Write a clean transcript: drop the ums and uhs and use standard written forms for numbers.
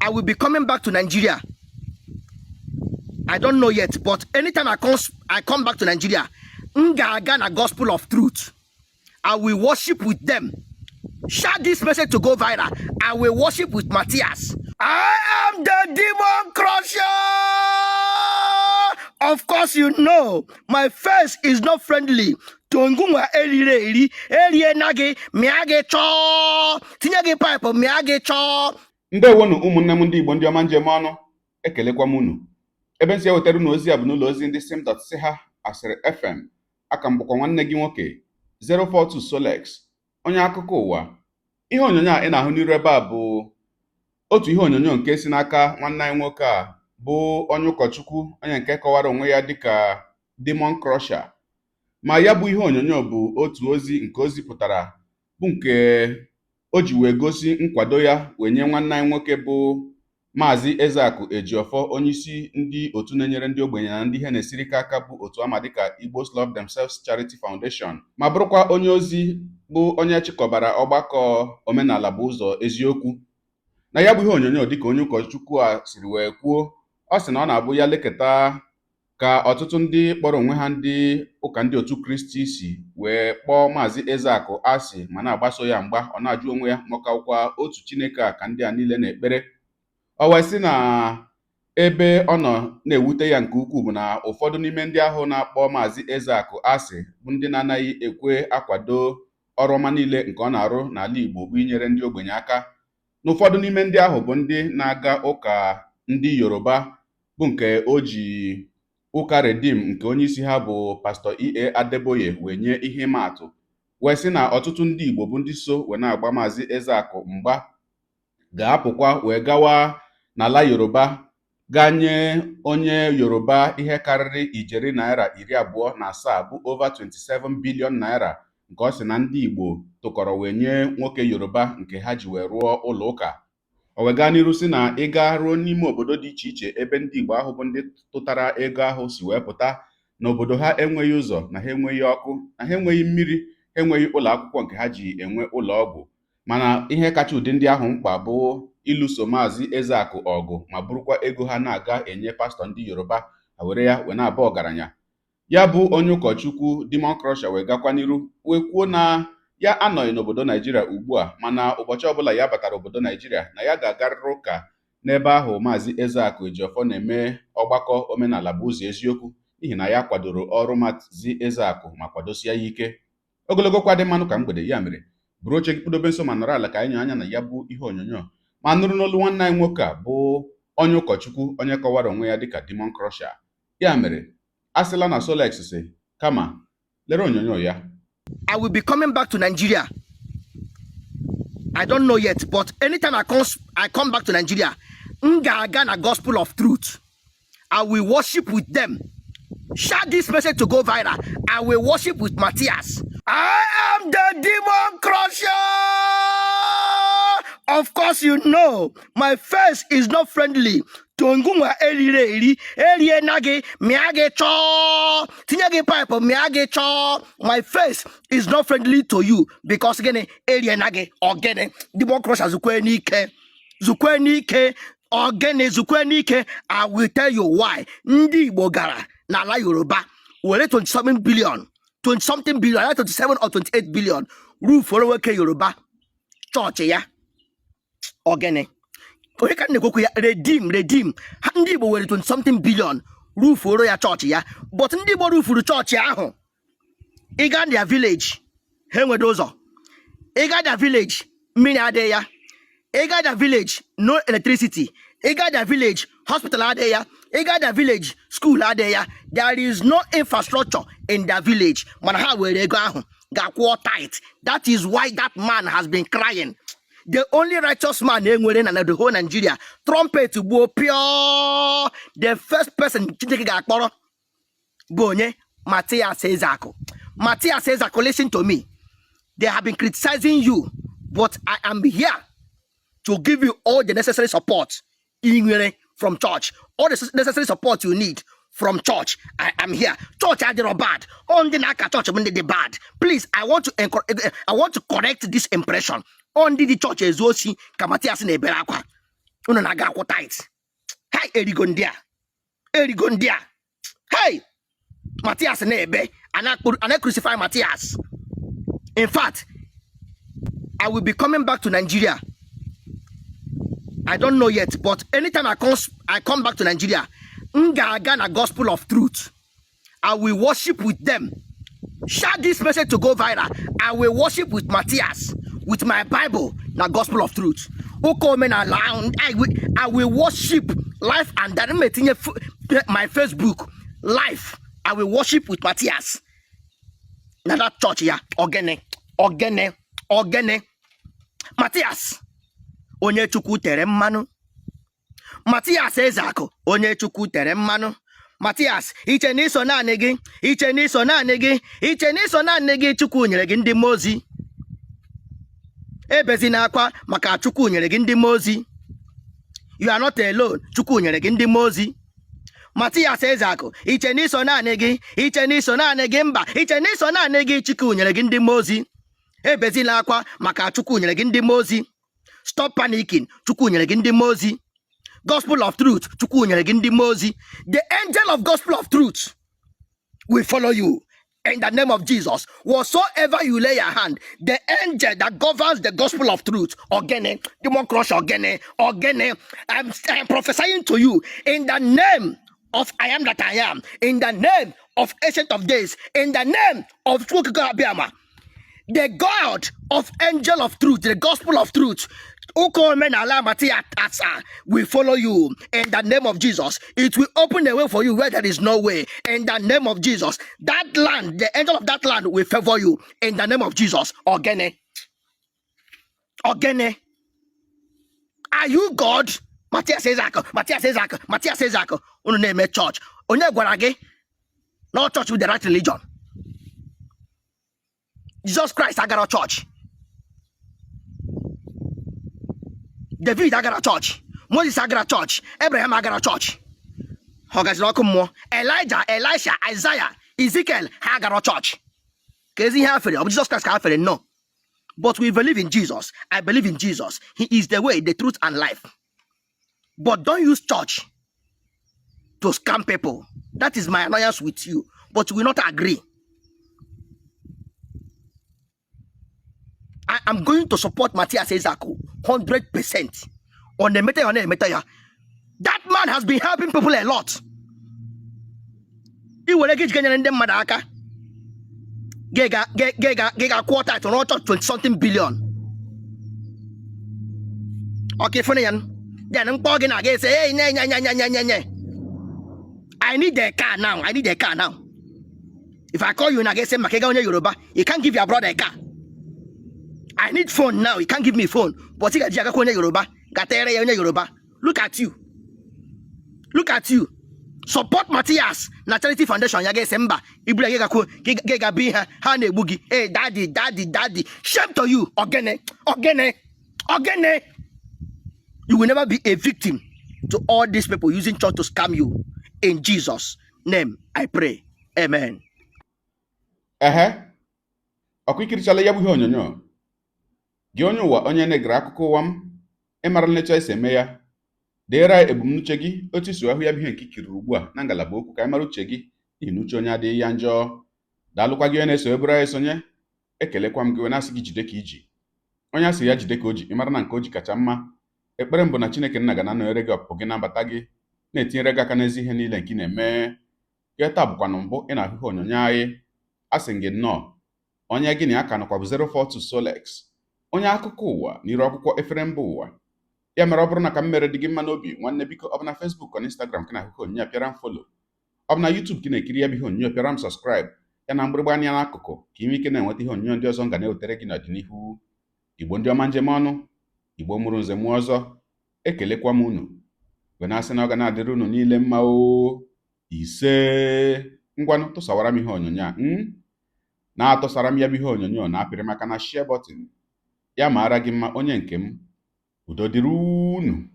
I will be coming back to Nigeria. I don't know yet, but anytime I come back to Nigeria, m ga-aga na Gospel of Truth. I will worship with them. Share this message to go viral. I will worship with Matthias. I am the demon crusher. Of course, you know my face is not friendly to ngụnwa eriri eri erie na gị mịa gị chọọ tinye gị pipe mịa gị chọọ. Ndewonu, ụmụnne m ndị Igbo, ndị ọma njem ọnụ, ekelekwa m unu. Ebe nsị ewetara unu ozi a bụ n'ụlọ ozi ndị sim dot si ha asịrị FM. Aka m bụkwa nwanne gị nwoke 042 Solex, onye akụkọ ụwa. Ihe onyonyo a ị na-ahụ n'iru ebe a bụ otu ihe onyonyo nke si n'aka nwanne anyị nwoke a bụ onye ụkọchukwu, onye nke kọwara onwe ya dịka Demon Crusher. Ma ya bụ ihe onyonyo bụ otu ozi nke o zipụtara, bụ nke o ji wee gosi nkwado ya wee nye nwanne anyị nwoke bụ Maazị Ezeakụ Ejiofor, onyeisi ndị otu na-enyere ndị ogbenye na ndị ihe na-esiri ike aka, bụ otu ama dịka Igbos Love Themselves Charity Foundation, ma bụrụkwa onye ozi bụ onye chịkọbara ọgbakọ Omenala Bụ Ụzọ Eziokwu. Na ya bụ ihe onyonyo, dịka onye ụkọchukwu a siri wee kwuo, ọ sị na ọ na-abụ ya lekọta ka ọtụtụ ndị kpọrọ onwe ha ndị ụka, ndị otu Kristi, si wee kpọọ Maazị Ezeakụ asị ma na-agbaso ya mgba, ọ na-ajụ onwe ya ma ọ kakwa otu Chineke a ka ndị a niile na-ekpere. O wee sị na ebe ọ nọ na-ewute ya nke ukwuu bụ na ụfọdụ n'ime ndị ahụ na-akpọ Maazị Ezeakụ asị bụ ndị na-anaghị ekwe akwado ọrụ ọma niile nke ọ na-arụ n'ala Igbo, bụ inyere ndị ogbenye aka, na ụfọdụ n'ime ndị ahụ bụ ndị na-aga ụka ndị Yoruba, bụ nke o ji ụka Redeem nke onyeisi ha bụ Pastọ E.A. Adeboye wee nye ihe ịma atụ, wee sị na ọtụtụ ndị Igbo bụ ndị so wee na-agba Maazị Ezeakụ mgba ga-apụkwa wee gawa n'ala Yoruba gaa nye onye Yoruba ihe karịrị ijeri naira 27, bụ over 27 billion naira, nke ọ sị na ndị Igbo tụkọrọ wee nye nwoke Yoruba nke ha ji wee rụọ ụlọ ụka. O wee gaa n'iru sị na ịga ruo n'ime obodo dị iche iche ebe ndị Igbo ahụ bụ ndị tụtara ego ahụ si wee pụta, na obodo ha enweghị ụzọ, na ha enweghị ọkụ, na ha enweghị mmiri, ha enweghị ụlọ akwụkwọ nke ha ji enwe ụlọ ọgwụ. Mana ihe kacha ụdị ndị ahụ mkpa bụ ịlụso Maazị Ezeakụ ọgụ, ma burukwa ego ha na-aga enye pastọ ndị Yoruba, ha were ya wee na-aba ọgaranya. Ya bụ onye ụkọchukwu Demon Crusher wee gakwa n'iru wee kwuo na ya anọghị n'obodo Naijiria ugbu a, mana ụbọchị ọbụla ya batara obodo Naijiria, na ya ga-agarịrị ụka n'ebe ahụ Maazị Ezeakụ Ejiofor na-eme ọgbakọ Omenala Bụ Ụzọ Eziokwu, n'ihi na ya kwadoro ọrụ Maazị Ezeakụ ma kwadosie ya ike. Ogologo kwa dị mmanụ ka mgbede. Ya mere, buru oche gị, kpụdobe nso ma nọrọ ala ka anyị nyoo anya na ya bụ ihe onyonyo ma nụrụ n'olu nwanne anyị nwoke a bụ onye ụkọchukwu, onye kọwara onwe ya dịka Demon Crusher. Ya mere, a sịla na Solex si, kama lere onyonyo ya. I will be coming back to Nigeria. I don't know yet, but anytime I come back to Nigeria, m ga-aga na Gospel of Truth. I will worship with them. Share this message to go viral. I will worship with Matthias. I am the demon crusher. Of course, you know my face is not friendly to ngụnwa eriri eri erie na gị mịa gị chọọ tinye gị pipe mịa gị chọọ. My face is not friendly to you because gịnị? Erie na gị ogene. Demon crusher, zukwe n'ike, zukwe n'ike, ogene, zukwe n'ike. I will tell you why. Ndị Igbo gara n'ala Yoruba were 27 billion, 20 something billion, either 27 or 28 billion, ruforo nwoke Yoruba chọọchị ya. Ogene, onye ka m na-ekwekwu ya? Redeem, Redeem ha. Ndị Igbo were 20 something billion rufuoro ya chọọchị ya, but ndị Igbo rufuru chọọchị ahụ, ịga their village, ha enwedo ụzọ. Ịga their village, mmiri adịghị ya. Ịga their village, no electricity. Ịga their village, hospital adịghị ya. Ịga their village, school adịghị ya. There is no infrastructure in their village, mana ha were ego ahụ ga-akwụọ tithe. That is why that man has been crying. The only righteous man enwere na the whole Nigeria, trumpet gbuo pure, the first person Chineke ga-akpọrọ bụ onye? Matthias Ezeaku. Matthias Ezeaku, listen to me. They have been criticizing you, but I am here to give you all the necessary support ị nwere from church, all the necessary support you need from church. I am here. Church adịrọ bad. Ọ ndị na-aka church bụ ndị dị bad. Please, I want to correct this impression. Ọ ndị dị church ezu osi ka Matthias na-ebere akwa. Unu na-aga akwụ tithe. Hai, erigo ndị a, erigo ndị a. Hey, Matias na-ebe a na-crucify Matias. In fact, I will be coming back to Nigeria. I don't know yet, but anytime I come back to Nigeria, m ga-aga na Gospel of Truth. I will worship with them. Share this message to go viral. I will worship with Matthias with my Bible na Gospel of Truth. Ụka omenala ahụ, I will worship live and then m etinye my Facebook live. I will worship with Matthias na that church ya. Ogene, ogene, ogene. Matthias, onye Chukwu tere mmanụ. Matias Ezeakụ, onye Chukwu tere mmanụ. Matias, iche na iso naanị gị, iche na iso naanị gị, iche na iso naanị gị. Chukwu nyere gị ndị mmụọ ozi. Ebezina akwa maka Chukwu nyere gị ndị mmụọ ozi. You are not alone. Chukwu nyere gị ndị mmụọ ozi. Matias Ezeakụ, iche na iso naanị gị, iche na iso naanị gị. Mba, iche na iso naanị gị. Chukwu nyere gị ndị mmụọ ozi. Ebezila akwa maka Chukwu nyere gị ndị mmụọ ozi. Stop panicking. Chukwu nyere gị ndị mmụọ ozi. Gospel of Truth, Chukwu nyere gị ndị mmụọ ozi. The angel of Gospel of Truth will follow you in the name of Jesus. Whatsoever you lay your hand, the angel that governs the Gospel of Truth, ogene, demon crush, ogene, ogene. I'm prophesying to you in the name of I Am That I Am, in the name of Ancient of Days, in the name of Chukwu Abiama, the God of angel of truth, the Gospel of Truth. Ụka omenala Matias will follow you in the name of Jesus. It will open a way for you where there is no way in the name of Jesus. That land, the angel of that land will favor you in the name of Jesus. Ogene. Ogene. Are you God? Matias Ezeaku, Matias Ezeaku, Matias Ezeaku. Unu na-eme church. Onye gwara gị na church with the right religion? Jesus Christ agara church. David agara church. Moses agara church. Abraham agara church. Ha gaziri ọkụ mmụọ. Elijah, Elisha, Isaiah, Ezekiel, ha agara church. Ka ezi ihe ha fere, ọ bụ Jesus Christ ka ha fere? No. But we believe in Jesus. I believe in Jesus. He is the way, the truth, and life. But don't use church to scam people. That is my annoyance with you. But we not agree. I am going to support Matthias Ezeaku 100%. On the meta, on the meta, that man has been helping people a lot. I were gị jikere ndị mmadụ aka, gị ga kwụọ tithe rụọ church 20 something billion. Ọka ịfụnụ ya, then mkpọ gị na-aga ese, hey, nye nye nye nye nye nye nye. I need a car now. I need a car now. If I call you na ga-ese maka ịga onye Yoruba. You can't give your brother a car. I need phone now. You can't give me phone, but ị ga-eji agakwa onye Yoruba gatere ya onye Yoruba. Look at you. Look at you. Support Matthias na charity foundation ya, ga-ese mba, iburu ya gakwu gị ga bi ha ha na-egbu gị. Hey, daddy, daddy, daddy, shame to you. Ogene, ogene, ogene. You will never be a victim to all these people using church to scam you. In Jesus' name I pray, amen. Ehe, ọkwa ikirichala ya bụ ihe onyonyo gị, onye ụwa, onye na-egere akụkọ ụwa m. Ịmara nlecha esi eme ya, deere anyị ebumnuche gị, otu isi ahụ ya bụ ihe nke ikiriri ugbu a na ngalaba okwu, ka anyị mara uche gị, n'ihi na uche onye adịghị ya njọ. Daalụkwa gị onye na-eso eburu anyị esonye. Ekelekwa m gị wee na-asị gị jide ka iji. Onye asị ya jide ka o ji, ịmara na nke o ji kacha mma. Ekpere m bụ na Chineke nna ga na-anọnyere gị, ọpụpụ gị na mbata gị, na-etinyere gị aka n'ezi ihe niile nke ị na-eme. Gị taa bụkwanụ mbụ ị na-ahụ ihe onyonyo anyị, a sị gị nnọọ. Onye gị na ya ka nọkwa bụ 042 Solex, onye akụkọ ụwa n'iru akwụkwọ efere mba ụwa. Ya mere, ọ bụrụ na ka m mere dị gị mma n'obi, nwanne, biko, ọ bụ na Facebook, na Instagram ka na-ahụ ihe onyonyo a, pịara m follow. Ọ bụ na YouTube ka ị na-ekiri ya bụ ihe onyonyo, pịara m subscribe, ya na mgbịrịgba anya n'akụkụ, ka ị nwee ike na-enweta ihe onyonyo ndị ọzọ m ga na-ewetara gị n'ọdịnihu. Igbo ndị ọma, njem ọnụ, Igbo mụrụ nze mụọ ọzọ, ekelekwa m unu wee na-asị na ọ ga na-adịrị unu niile mma o. Ise. Ngwanụ, tụsawara m ihe onyonyo a na-atụsara m ya bụ ihe onyonyo na apịrị maka na share button. Ya maara gị mma, onye nke m. Udo dịrị unu.